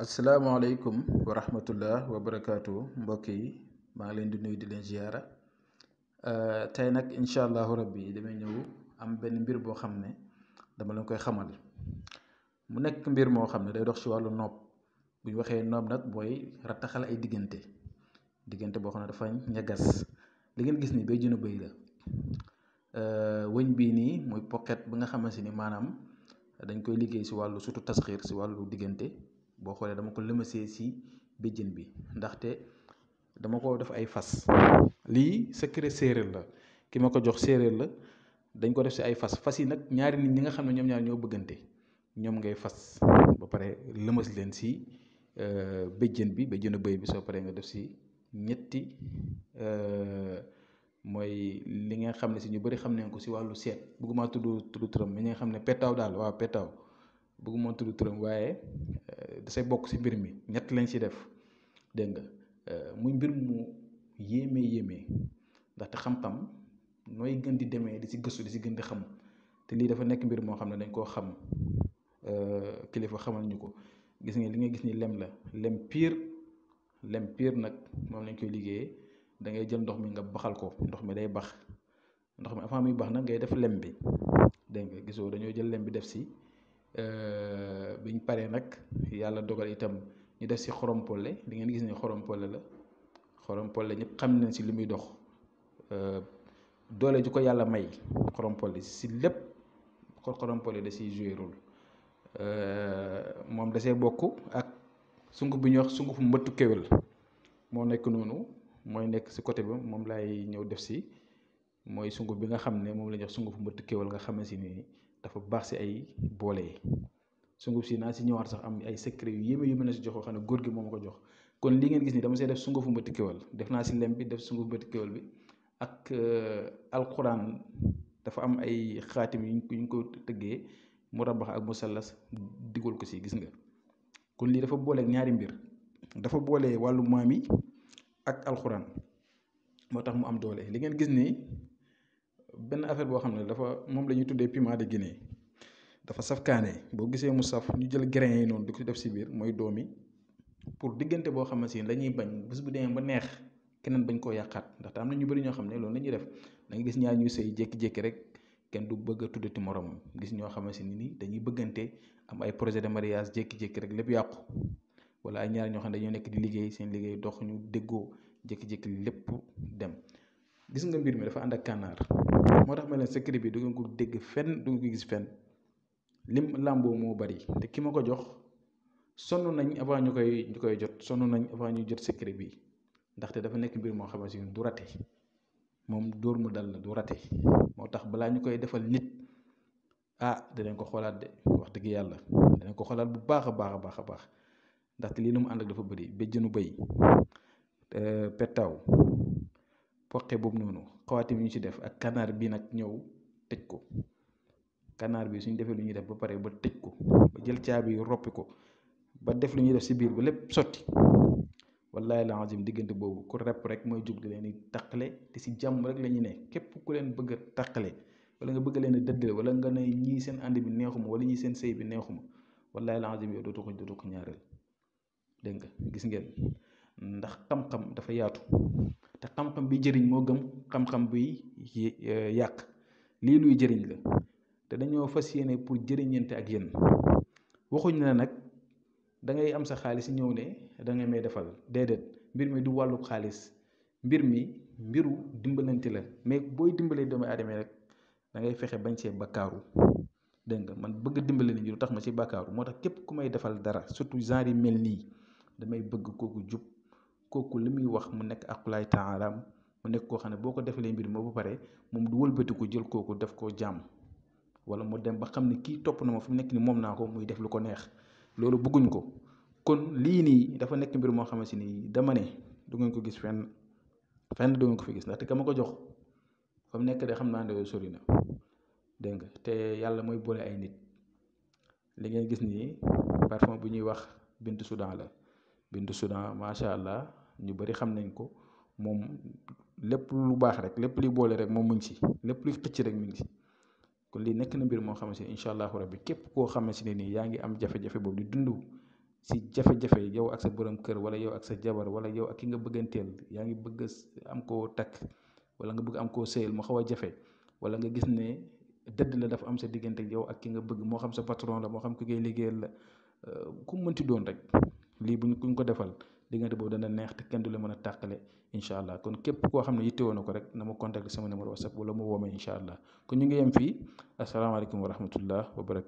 asalaamaaleykum wa rahmatullah wa barakaatu mbokk yi maa ngi leen di nuyu di leen ziyaara tey nag incha allahu rabbi damay ñëw am benn mbir boo xam ne dama leen koy xamal mu nekk mbir moo xam ne day dox ci wàllu nopp bu ñu waxee nopp nag mooy rattaxal ay diggante boo xam ne dafa ñagas li ngeen gis ni bay jën a bëy la wëñ bii nii mooy poqet ba nga xamante ni maanaam dañ koy liggéey si wàllu surtout tasxiir si wàllu diggante boo xoolee dama ko lëmasee si béjjën bi ndaxte dama ko def ay fas lii secret séeréer la ki ma ko jox séeréer la dañ ko def si ay fas yi nag ñaari nit ñi nga xam ne ñoom ñaar ñoo bëggante ñoom ngay fas ba pare lëmas leen si béjjën bi béjjënu bëy bi soo paree nga def si ñetti mooy li nga xam ne si ñu bëri xam nañ ko si wàllu seet bëgguma tudd turam mais ñi nga xam ne pettaaw daal waaw pettaaw bëgguma tudd turam waaye dasay bokk si mbir mi ñett lañ si def dégg nga muy mbir mu yéeme ndaxte xam-xam nooy gën di demee di si gëstu di si gën di xam te lii dafa nekk mbir moo xam ne dañ koo xam kilifa xamal ñu ko gis nga li nga gis ni lem la lem pire nag moom lañ koy liggéeyee da ngay jël ndox mi nga baxal ko ndox mi day bax ndox mi avant muy bax nag ngay def lem bi dégg nga gisoo dañoo jël lem bi def si biñ paree nag yàlla dogal itam ñu def si xorom polle di ngeen gis ne xorom polle la xorom polle ñëpp xam nañ si li muy dox doole ju ko yàlla may xorom polle si lépp xorom polle da siy joué rôle moom da see bokk ak sunguf bi ñuy wax sungufu mbëttu kéwél moo nekk noonu mooy nekk si côté bi moom laay ñëw def si mooy sunguf bi nga xam ne moom la ñuy wax sungufu mbëttu kéwél nga xam ne si ni dafa baax si ay boole yi sunguf si naa si ñëwaat sax am ay secret yu yéeme yu mën a si jox yoo xam ne góor gi moo ma ko jox kon li ngeen gis ni dama see def sungufu mbëttu kéwél def naa si lem bi def sungufu mbëttu kéwél bi ak alquran dafa am ay xaatim yuñ ko tëggee mu rabax ak musallas digal ko si gis nga kon lii dafa booleeg ñaari mbir dafa boole wàllu maam yi ak alxuraan moo tax mu am doole li ngeen gis nii benn affaire boo xam ne dafa moom la ñuy tuddee piment de Guinée dafa saf kaane boo gisee mu saf ñu jël grain yi noonu di ko def si biir mooy doom yi pour diggante boo xamante ni dañuy bañ bés bu demee ba neex keneen bañ koo yàqaat ndaxte am na ñu bëri ñoo xam ne loolu la ñuy def da nga gis ñaar ñuy sëy jékki-jékki rek kenn du bëgg a tuddati moromam gis ñoo xamante ni dañuy bëggante am ay projet de mariage jékki-jékki rek lépp yàqu wala ay ñaar ñoo xam ne dañoo nekk di liggéey seen liggéey dox ñu déggoo jékki-jékki lépp dem gis nga mbir mi dafa ànd ak kànnaar moo tax ma leen secret bi du ngeen ko dégg fenn du ngeen ko gis fenn lim làmboo moo bari te ki ma ko jox sonn nañ avant ñu koy jot sonn nañ avant ñu jot secret bi ndaxte dafa nekk mbir moo xamante ni du rate moom dóor mu dal la du rate moo tax balaa ñu koy defal nit dinañ ko xoolaat de wax dëgg yàlla dinañ ko xoolaat bu baax a baax ndaxte lii nu mu ànd ak dafa bëri béjjënu bëy pettaaw poqe boobu noonu xawaatim ñu ci def ak kanaar bi nag ñëw tëj ko kanaar bi suñ defee lu ñuy def ba pare ba tëj ko ba jël caabi roppi ko ba def lu ñuy def si biir ba lépp sotti wallahi la azim diggante boobu ku repp rek mooy jug di leen di taqale te si jàmm rek la ñu ne képp ku leen bëgg a taqale wala nga bëgg leen a dëddale wala nga ne ñii seen ànd bi neexuma wala ñii seen sëy bi neexuma wallahi la azim yow dootu ko ñaareel dégg nga gis ngeen ndax xam-xam dafa yaatu te xam-xam bi jëriñ moo gëm xam-xam buy yàq lii luy jëriñ la te dañoo fas yéene pour jëriñante ak yéen waxuñ ne nag da ngay am sa xaalis ñëw ne da ngay may defal déedéet mbir mi du wàllu xaalis mbir mi mbiru dimbalante la mais booy dimbalee doomu aadama rek da ngay fexe bañ see bakkaaru dégg nga man bëgg dimbale nit ñi lu tax ma ci bakkaaru moo tax képp ku may defal dara surtout genre yi mel nii damay bëgg kooku jub kooku li muy wax mu nekk aqulaay taalaam mu nekk koo xam ne boo ko defalee mbir moo ba pare moom du wëlbatiku jël kooku def koo jaam wala mu dem ba xam ne kii topp na ma fu mu nekk ni moom naa ko muy def lu ko neex loolu bëgguñ ko kon lii nii dafa nekk mbir moo xamante ni dama ne du ngeen ko gis fenn du ngeen ko fi gis ndaxte ka ma ko jox fa mu nekk de xam naa ne sori na dégg nga te yàlla mooy boole ay nit li ngeen gis nii parfum bu ñuy wax bintu Soudan la bintu Soudan macha allah ñu bari xam nañ ko moom lépp lu baax rek lépp luy boole rek moom mu ngi si lépp luy xëcc rek mu ngi si kon lii nekk na mbir moo xamante ni incha allahu rabbi képp koo xamante ne nii yaa ngi am jafe-jafe boobu di dund si jafe-jafe yow ak sa borom kër wala yow ak sa jabar wala yow ak ki nga bëgganteel yaa ngi bëgg am koo takk wala nga bëgg am koo sëyal mu xaw a jafe wala nga gis ne dëdd la dafa am sa diggante yow ak ki nga bëgg moo xam sa patron la moo xam ki ngay liggéeyal la ku mu mënti doon rek lii kuñ ko defal diggante boobu dana neex te kenn du la mën a tàqale incha allah kon képp koo xam ne yittewoo na ko rek na ma contacter sama numéro whatsapp wala mu woome incha allah kon ñu ngi yem fii asalaamaaleykum wa rahmatullah wa barakatu